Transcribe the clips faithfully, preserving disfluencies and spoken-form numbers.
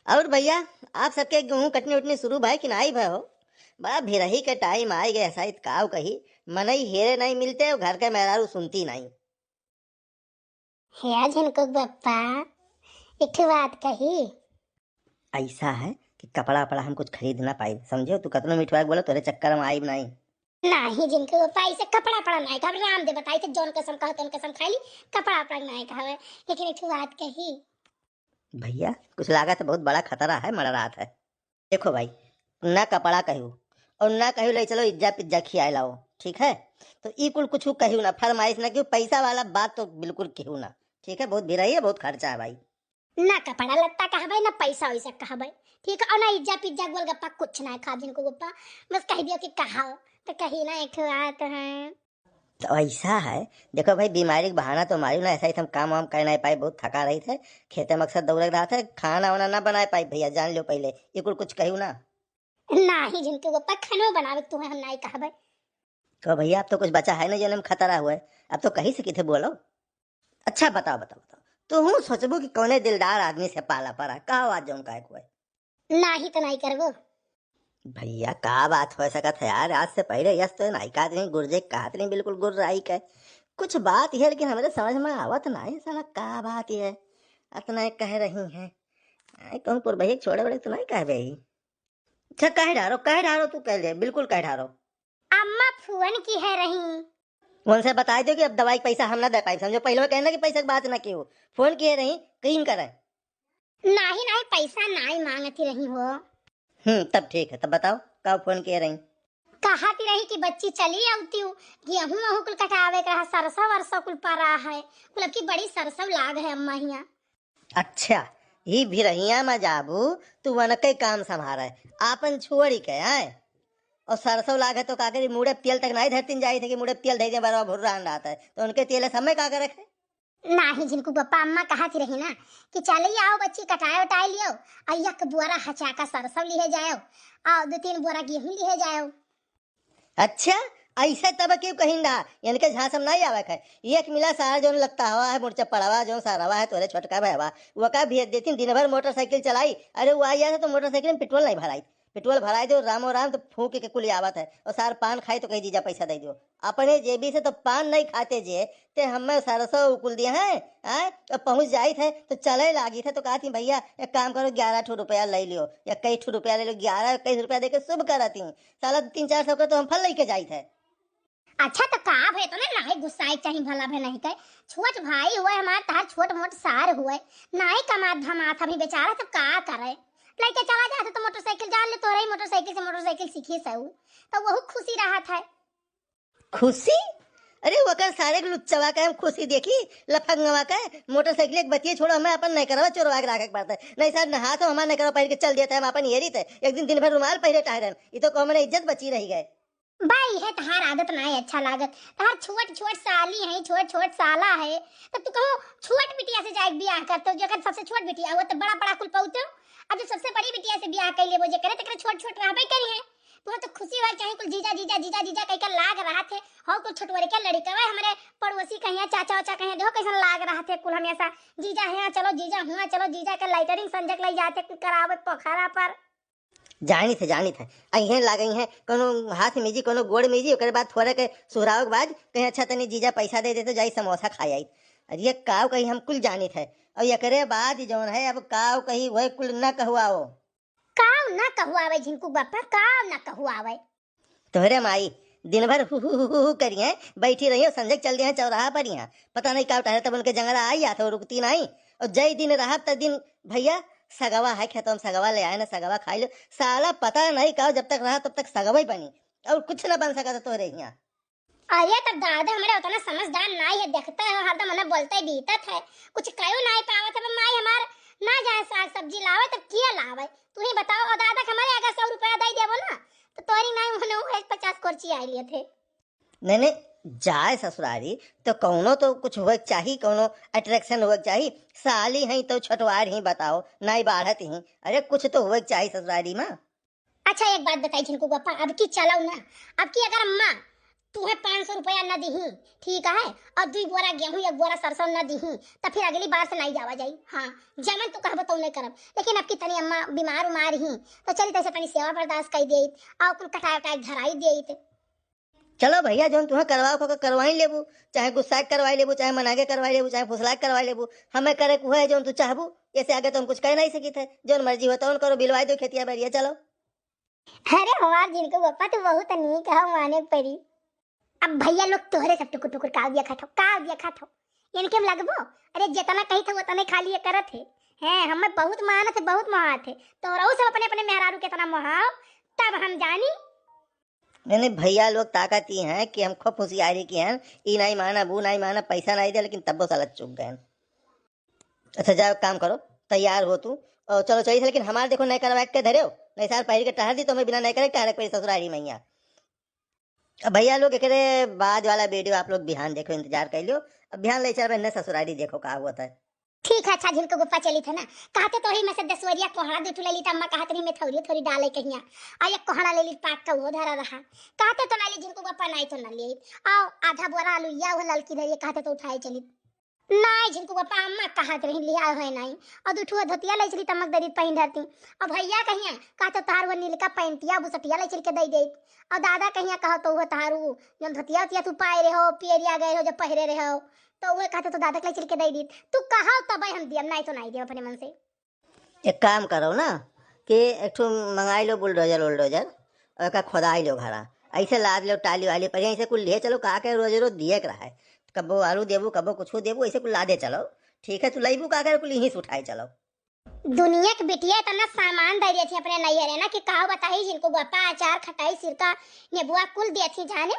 और भैया, आप सबके गेहूं कटनी उटनी शुरू भय कि नाई भय हो? बड़ा भिरही के टाइम आई गए, ऐसा इत काव कही, मनई हेरे नहीं मिलते और घर के मेहरारू सुनती नहीं। हे झिनकुक बप्पा, एक ठो बात कही। ऐसा है कि कपड़ा वपड़ा हम कुछ खरीद ना पाई, समझो? तू कतनो मिठवा के बोलो, तोरे चक्कर में आइब नहीं। नाही झिनकुक बप्पा, ऐसे कपड़ा वपड़ा नहीं कहब, राम दे बताई थे, जौन कसम कहो तौन कसम खाई ली, कपड़ा वपड़ा नहीं कहब। लेकिन एक ठो बात कही। भैया, कुछ लागत है, बहुत बड़ा खतरा है, मड़ा रात है। देखो भाई, ना कपड़ा कहू और ना कहू ले चलो इज्जा पिज्जा खियाए लाओ, ठीक है? तो ई कुल कुछ कहू ना, फरमाइश ना कहू, पैसा वाला बात तो बिल्कुल कहू ना, ठीक है? बहुत भिराई है, बहुत खर्चा है भाई। ना कपड़ा लत्ता कहबे, ना पैसा वैसा कहबे, ठीक है? और ना इज्जा पिज्जा गोलगप्पा कुछ ना खा झिनकुक बप्पा, बस कह दियो कि कहा तो कही ना एक ठो बात है। तो ऐसा है, देखो भाई, बीमारी के बहाना तो मारियो ना, ऐसा ही हम काम वाम कर नहीं पाए, बहुत थका रही थे, खेते मकसद दौड़े रहा थे, खाना वाना ना बना पाए भैया, जान लो पहले, ये कुल कुछ कहू ना। नाही झिनकुक बप्पा, खानो बनावे के तुम्हें हम नहीं कहबे। तो भैया, अब तो कुछ बचा है नहीं, जन्म खतरा हुआ है, अब तो कही से किथे बोलो। अच्छा बताओ, बताओ, बताओ, तू हूँ सोचबो कि कौने दिलदार आदमी से पाला पड़ा, का बात जौन काहे को है? नाही तो नाही करबो। भैया, का बात हो सकत है यार? आज से पहले यस तो नाई कहत रही, गुर्जे कहत रही, बिल्कुल गुर्राई के। कुछ बात है, लेकिन हमरे समझ में आवत नाई, साला का बात है? अतना कह रही हैं। आई कहूँ पुरबही छोड़े बड़े तो नाई कहबे ही। अच्छा, कह डारो, कह डारो, तू कह ले, बिल्कुल कह डारो। अम्मा फोन की है रही। उनसे बताई दो कि अब दवाई के पैसा हम ना दे पाई, समझो? पहले कहना कि पैसा की बात ना की हो, फोन किए रही, कहीं करे। नाही, नाही, पैसा नाही मांगती रही हो। हम्म, तब ठीक है, तब बताओ, का फोन किए रही? कहती रही कि बच्ची चली आवती हूँ, गेहूं वहूं कुल कटावे के रहा, सरसों वरसों कुल परा है, कुल अब की बड़ी सरसों लाग है अम्मा हिया। अच्छा, ई भिरहिया में जाबू, तू वनके काम संभारे, आपन छोड़ी के आए। और सरसों लाग है तो का करी, मुड़े तेल तक नहीं धरतीन जाई थे कि मुड़े तेल धर दे, बरवा भुर्रा रहत है, तो उनके तेल समय का करे? नाही झिनकुक बप्पा, अम्मा कहत रही ना कि चली आओ बच्ची, कटाए उटाए लियो, आ एक बोरा हचाका सरसों लिहे जाओ, आ दो तीन बोरा गेहूं लिहे जाओ। अच्छा, ऐसे तब क्यों कहिन रहा? इनके झांसम नहीं आवे है। एक मिला सार जौन लत्ता हवा है, मुर्चा पड़वा जौन सारवा है, तोरे छोटका भैवा, वो का भेज देती, दिन भर मोटरसाइकिल चलाई। अरे वो आई जाते तो मोटरसाइकिल में पेट्रोल नहीं भराई, पेट्रोल भराई दो, रामो राम तो फूंक के कुल आवत है। और सार पान खाई तो कही, "जीजा पैसा दे दो।" अपने जेबी से तो पान नहीं खाते जे, ते हमें सरसों उकुल दिए हैं, आए? और पहुँच जाइत है तो चले लागित है तो कहती, "भैया एक काम करो, ग्यारह ठो रुपया ले लियो, या कई ठो रुपया ले लियो, ग्यारह इक्कीस रुपया दे के शुभ करती।" साला तीन चार सौ के तो हम फल लेके जाइत है। अच्छा तो का भे, तो ना नाहीं गुस्साए के चाही, भला भे नहीं कहे, छोट भाई हुए हमार, तहार छोट मोट सार हुए, नाहीं कमात धमात अभी बेचारा, तो का करे? लेके चला जाते तो मोटरसाइकिल, जान ले तोरे ही मोटरसाइकिल से मोटरसाइकिल सीखी से ऊ, तो वहू खुशी रहत है। खुशी? अरे ओकर सारे के लुच्चवा के हम खुशी देखी, लफंगवा के। मोटरसाइकिल एक बतिये छोड़ो, हमें अपन नैकरवा चोरवा के राखे के पड़ता है। नहीं साहब, नहा तो हमार नैकरवा पहिर के चल देता है, हम अपन हेरी थे। एक दिन दिन भर रुमाल पहिरे टहरन, ई तो कौन इज्जत बची रही गए। भाई है तहार आदत ना है अच्छा लागत, तहार छोट छोट साली है, छोट छोट साला है, तो तू कहो छोट बिटिया से जाए के बियाह करते हो, जेकर सबसे छोट बिटिया हुआ तो बड़ा बड़ा कुल पौते हो। अब जब सबसे बड़ी बिटिया से बियाह कर लेबो, जेकरे तेकरे छोट छोट रहबे करी है, तू तो खुशी हो चाहे कुल जीजा जीजा जीजा जीजा कह के लाग रहा थे। हो कुल छोटवरे के लड़िकवा हमरे पड़ोसी कहिया, चाचा वाचा कहिया, देखो कैसन लाग रहा थे कुल हमेशा, "जीजा हियाँ चलो, जीजा हुआँ चलो, जीजा के लैटरिन संजक ले जाते करावे पोखरा पर।" जानी थे, जानी थे, अइहें लागई हैं, कोनो हाथ मीजी, कोनो गोड़ मीजी, ओकरे बाद थोड़े के सुहरावे के बाद कहीं, "अच्छा तनी जीजा पैसा दे दे तो जाई समोसा खा आई।" अरे ये काव कही हम कुल जानी थे, और एकरे बाद जौन है अब काव कही वह कुल न कहवाओ। काव ना कहवावे झिनकू बापा, काव ना कहवावे। तोहरे माई दिन भर हु हु हु हु हु करिहें, बैठी रहियो, संजय के चल दिहे चौराहा पर यहाँ। पता नहीं काव टहरे तब उनके जंगला आई जात हो, रुकती नहीं। और जय दिन रहब त दिन भैया सगवा है खेतवा में, सगवा ले आए ना, सगवा खाई लो। साला पता नहीं काव जब तक रहा तब तक सगवा ही बनी, और कुछ ना बन सका था तोहरे यहाँ। अरे तब दादा हमरे उतना समझदार नाई है, देखते हो हरदम उन्हें बोलते बीतत है, कुछ कयो नाई पावत है। माई हमार ना जाए साग सब्जी लावे तब किया लावे, तू ही बताओ। और दादा के हमारे अगर सौ रुपया दे देबो ना तो तोरी नाई उन्हें वो एक पचास कुर्सी आई लिए थे। नहीं नहीं, जाए ससुरारी तो कौनो तो कुछ हुए के चाही, कौनो अट्रैक्शन हुए के चाही। साली हैं तो छोटवार ही बताओ, नाई बाढ़त ही, अरे कुछ तो हुए के चाही ससुरारी में। अच्छा, एक बात बताई झिनकू बापा, अब की चलाओ ना, अब की अगर अम्मा तुहे पाँच सौ रुपया न दिही, ठीक है, और दुई बोरा गेहूं, एक बोरा सरसों न दिही, तो फिर अगली बार से नहीं जावा जाई। हाँ, जमन तू कहबो तो नहीं करब, लेकिन अब की तनी अम्मा बीमार उमार ही, तो चली तैसे तनी सेवा बर्दाश्त कर देइत, और कुल कटाई उटाई धराई देइत। चलो भैया, जौन तुहे करवाओ को करवाई लेबू, चाहे गुस्सा के करवाई लेबू, चाहे मना के करवाई लेबू, चाहे फुसला के करवाई लेबू, हमें करे के हुए जौन तू चाहबू, ऐसे आगे तो हम कुछ कह नहीं सकित है। जौन मर्जी हो तौन करो, बिलवाई दो खेतिया बरिया, चलो। अरे हमार झिनकू बप्पा, तू बहुत नीक हो, माने के परी। अब भैया लोग तोहरे सब टुकुर टुकुर काव दिया खात हो, काव दिया खात हो, इनके हम लगबो? अरे जितना कही था उतने खाली ये करत है। हैं, हमें बहुत मानत है, बहुत मोहात है, तोहराऊ सब अपने अपने मेहरारू के इतना मोहाओ, तब हम जानी। नहीं, नहीं, भैया लोग ताकत ही हैं कि हम खूब होशियारी की हैं, ई नहीं मानब, वो नहीं मानब, पैसा नहीं दे, लेकिन तब्बो साला चुप गए। अच्छा, जाओ, काम करो, तैयार हो तू, और चलो, चलिए, लेकिन हमार देखो, नए करवा के धरे हो, नहीं सार पहिर के टहर दी, तो हमें बिना नए करे टहरे के पड़ी ससुरारी मैया। अब भैया लोग, एकरे बाद वाला वीडियो आप लोग बिहान देखो, इंतजार कर लियो। अब बिहान ले चल, बहन, ससुरारी देखो का हुआ था। ठीक है, अच्छा, झिनकू गुप्पा चली थे ना, कहते तो ही में से दसवरिया कोहड़ा दू ठू ले ली, त अम्मा कहत रही, में थोड़ी थोड़ी डाले कहिया, आ एक कोहड़ा ले ली, पाक का वो धरा रहा, कहते तो ना ली झिनकू गुप्पा, नहीं तो ना ले आओ, आधा बोरा आलू या वो ललकी धरिए, कहते तो उठाए चली। नाई झिनकू बापा, अम्मा कहत रही लिया है नाई। और दू ठो धोतिया ले चली तमक दे दी पहिन धरती। और भैया कहिया कहत तोहार वो नीलका पैंटिया बुसटिया ले चल के दे देत। और दादा कहिया कहत तो वो तोहार वो जौन धोतिया उतिया तू पाए रहे हो, पियरिया गए हो, जब पहिरे रहे हो, तो वो कहत तो दादा के ले चल के दे देत। तू कहो तब हम दियम, नाई तो नाई दियम अपने मन से। एक काम करो ना कि एक ठो मंगाई लो बुलडोजर उलडोजर, और का खोदाई लो घरा, ऐसे लाद लो टाली वाली पर, ऐसे कुल लिए चलो, का के रोज रोज दिए के रहा है, कबो आलू देबू, कबो कुछ देबू, ऐसे कुल लादे चलो, ठीक है, तू लईबू का के कुल यहीं से उठाए चलो। दुनिया के बिटिया इतना सामान दे देती अपने नैहरे ना कि का बताई, झिनकू गुप्पा, अचार, खटाई, सिरका, नेबुआ कुल देती जाने,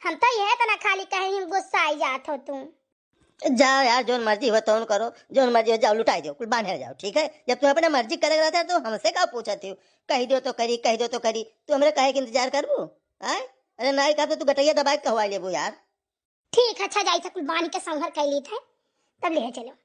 हम तो यह इतना खाली कहीं गुस्सा आई जात हो तू। जाओ यार, जौन मर्जी हो तौन करो, जौन मर्जी हो जाओ, लुटाई दो, कुल बांधे जाओ, ठीक है? जब तुम अपने मर्जी करे रहते हो तो हमसे का पूछत हो? कह दो तो करी, कह दो तो करी, तू हमरे कहे के इंतजार करबू? आय? अरे नाई का तो तू गटैया दबाए के कहवा लेबू यार। ठीक है, अच्छा जाई से कुल बांध के संभर कर ली थे, तब ले चलो।